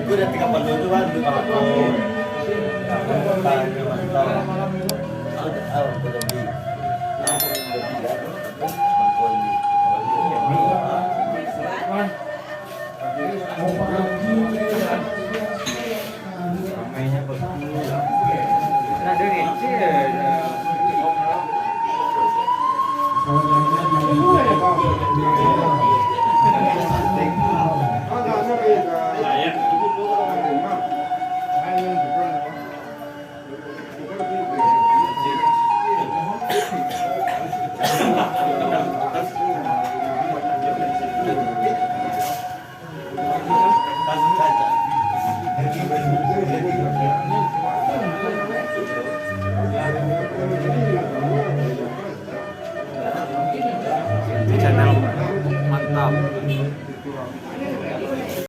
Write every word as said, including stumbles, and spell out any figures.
Gue udah tiga puluh dua, gue bakal. Mantap, mantap. Ada, ada, gue udah beli. Nah, gue udah beli, ya. Bangkon ni. Nah, dia ngecil, ya. Channel mantap.